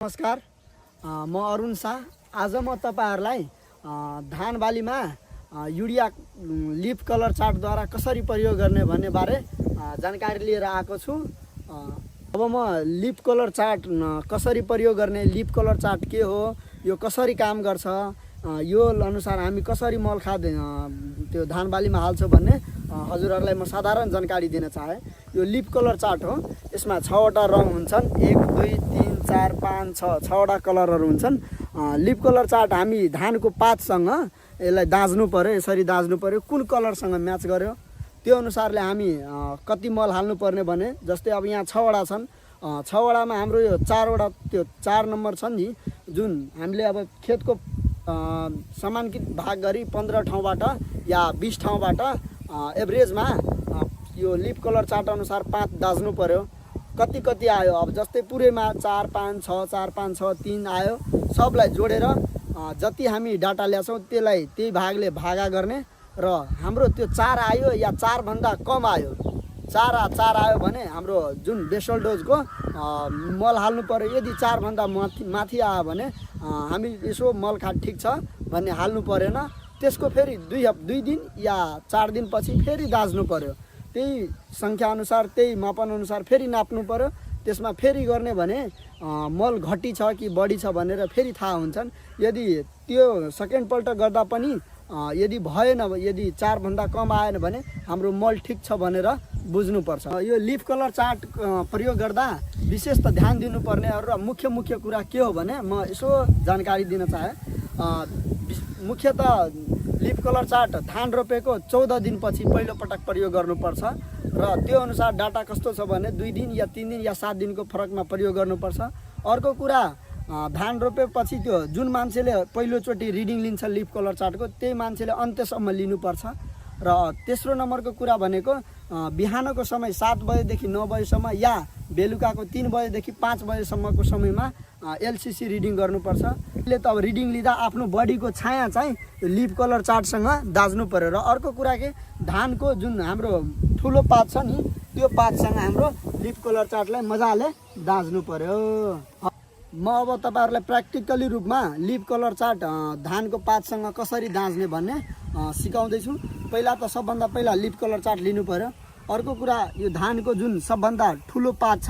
नमस्कार, म अरुण शाह। आज म तपाईहरुलाई धान बालीमा युरिया लिफ कलर चार्टद्वारा कसरी प्रयोग गर्ने भन्ने बारे जानकारी लिएर आएको छु। अब म लिफ कलर चार्ट कसरी प्रयोग गर्ने, लिफ कलर चार्ट के हो, यो कसरी काम गर्छ, यो अनुसार हामी कसरी मल खाद त्यो धान बालीमा हाल्छौं भन्ने हजुरहरुलाई म साधारण जानकारी दिन चाहे। यो लिफ कलर चार्ट हो। यसमा 6 वटा रङ हुन्छन्। 1 2 3 4 5 6 6 वटा कलरहरु हुन्छन्। लिफ कलर चार्ट हामी धानको पातसँग यसलाई दाज्नु पर्यो, यसरी दाज्नु पर्यो। कुन कलरसँग म्याच गर्यो त्यो अनुसारले हामी कति मल हाल्नु पर्ने भने, जस्तै अब यहाँ 6 वटा छन्। 6 वटामा हाम्रो यो 4 वटा त्यो 4 नम्बर छन् नि, जुन हामीले अब खेतको समानकित भाग गरी 15 ठाउँबाट या 20 ठाउँबाट एभरेजमा यो लिफ कलर चार्ट अनुसार पात दाज्नु पर्यो। कति कति आयो, अब जस्तै पुरैमा 4 5 6 4 5 6 3 आयो, सबलाई जोडेर जति हामी डाटा ल्याछौं त्यसलाई त्यही भागले भागा गर्ने र हाम्रो त्यो 4 आयो या 4 भन्दा कम आयो, 4 आयो भने हाम्रो जुन बेसल डोजको मल हाल्नु पर्यो। यदि 4 भन्दा माथि आयो भने हामी यसो मल खाद ठीक छ भन्ने हाल्नु परेन। त्यसको फेरि 2 दिन या 4 दिन पछि फेरि दाज्नु पर्यो। त्यही संख्या अनुसार, त्यही मापन अनुसार फेरि नाप्नु पर्यो। त्यसमा फेरि गर्ने भने मल घटी छ कि बढी छ भनेर फेरि थाहा हुन्छन्। यदि त्यो सेकेन्ड पल्ट गर्दा पनि यदि भएन, यदि 4 भन्दा कम आएन भने हाम्रो मल ठीक छ भनेर बुझ्नुपर्छ। यो लिफ कलर चार्ट प्रयोग गर्दा विशेष त ध्यान दिनुपर्ने र मुख्य कुरा के हो भने म यसो जानकारी दिन चाहे। मुख्यतः लिफ कलर चार्ट धान रोपेको 14 दिनपछि पहिलो पटक प्रयोग गर्नुपर्छ र त्यो अनुसार डाटा कस्तो छ भने 2 दिन या 3 दिन या 7 दिनको फरकमा प्रयोग गर्नुपर्छ। अर्को कुरा, धान रोपेपछि त्यो जुन मान्छेले पहिलोचोटि रिडिङ लिन्छ लिफ कलर चार्टको, त्यही मान्छेले अन्त्यसम्म लिनुपर्छ। र तेस्रो नम्बरको कुरा भनेको बिहानको समय 7 बजेदेखि 9 बजेसम्म या बेलुकाको 3 बजेदेखि 5 बजेसम्मको समयमा एलसीसी रिडिङ गर्नुपर्छ। यसले त अब रिडिङ लिँदा आफ्नो बडीको छाया चाहिँ लिफ कलर चार्टसँग दाज्नु पर्यो। र अर्को कुरा के, धानको जुन हाम्रो ठुलो पात छ नि, त्यो पातसँग हाम्रो लिफ कलर चार्टलाई मजाले दाज्नु पर्यो। म अब तपाईहरुलाई प्र्याक्टिकली रूपमा लिफ कलर चार्ट धानको पातसँग कसरी दाज्ने भन्ने सिकाउँदै छु। पहिला त सबभन्दा पहिला लिफ कलर चार्ट लिनु पर्यो। अर्को कुरा, यो धानको जुन सबभन्दा ठुलो पात छ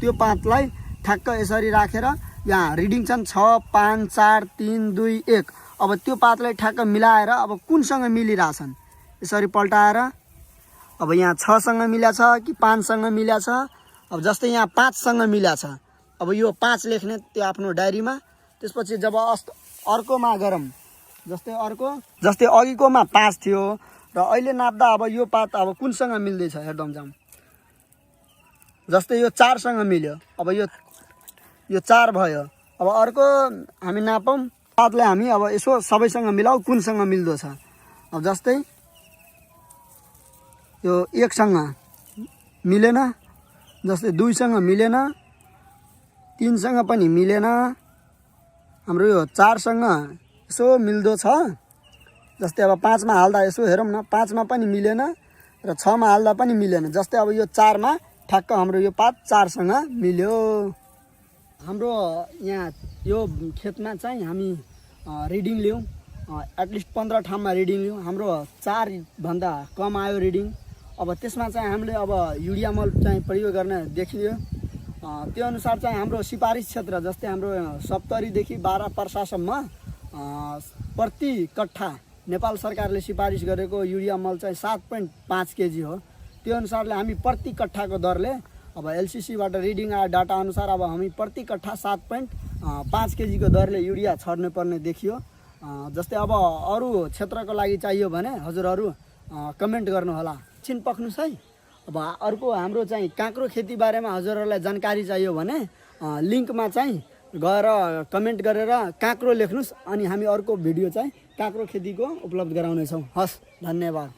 त्यो पातलाई ठ्याक्क यसरी राखेर यहाँ रिडिङ छन् 6 5 4 3 2 1। अब त्यो पातलाई ठ्याक्क मिलाएर अब कुनसँग मिलिरहेछन् यसरी पल्टाएर, अब यहाँ 6 सँग मिल्या छ कि 5 सँग मिल्या छ। अब जस्तै यहाँ 5 सँग मिल्या छ, अब यो 5 लेख्ने त्यो आफ्नो डायरीमा। त्यसपछि जब अर्कोमा गरौँ, जस्तै अघिकोमा 5 थियो र अहिले नाप्दा अब यो पात अब कुनसँग मिल्दैछ हेर्दम जाम। जस्तै यो 4 सँग मिल्यो, अब यो 4 भयो। अब अर्को हामी नापौँ, पातलाई हामी अब यसो सबैसँग मिलाऊ कुनसँग मिल्दो छ। अब जस्तै यो 1 सँग मिलेन, जस्तै 2 सँग मिलेन, 3 सँग पनि मिलेन, हाम्रो यो 4 सँग यसो मिल्दो छ। जस्तै अब 5 मा हाल्दा यसो हेरौँ न, 5 मा पनि मिलेन र 6 मा हाल्दा पनि मिलेन। जस्तै अब यो 4 मा ठ्याक्क हाम्रो यो पात 4 सँग मिल्यो। हाम्रो यहाँ यो खेतमा चाहिँ हामी रिडिङ लियौँ, एटलिस्ट 15 ठाउँमा रिडिङ लियौँ। हाम्रो 4 भन्दा कम आयो रिडिङ। अब त्यसमा चाहिँ हामीले अब युरिया मल चाहिँ प्रयोग गर्न देखियो। त्यो अनुसार चाहिँ हाम्रो सिफारिस क्षेत्र, जस्तै हाम्रो 70 देखि 12 पर्सासम्म प्रति कट्ठा नेपाल सरकारले सिफारिस गरेको युरिया मल चाहिँ 7.5 केजी हो। त्यो अनुसारले हामी प्रति कट्ठाको दरले अब एलसीसीबाट रिडिङ आयो डाटा अनुसार अब हामी प्रति कट्ठा 7.5 केजीको दरले युरिया छर्नु पर्ने देखियो। जस्तै अब अरू क्षेत्रको लागि चाहियो भने हजुरहरू कमेन्ट गर्नुहोला। छिन पक्नुस् है। अब अर्को हाम्रो चाहिँ काँक्रो खेती बारेमा हजुरहरूलाई जानकारी चाहियो भने लिङ्कमा चाहिँ गएर कमेन्ट गरेर काँक्रो लेख्नुस्, अनि हामी अर्को भिडियो चाहिँ काँक्रो खेतीको उपलब्ध गराउनेछौँ। हस्, धन्यवाद।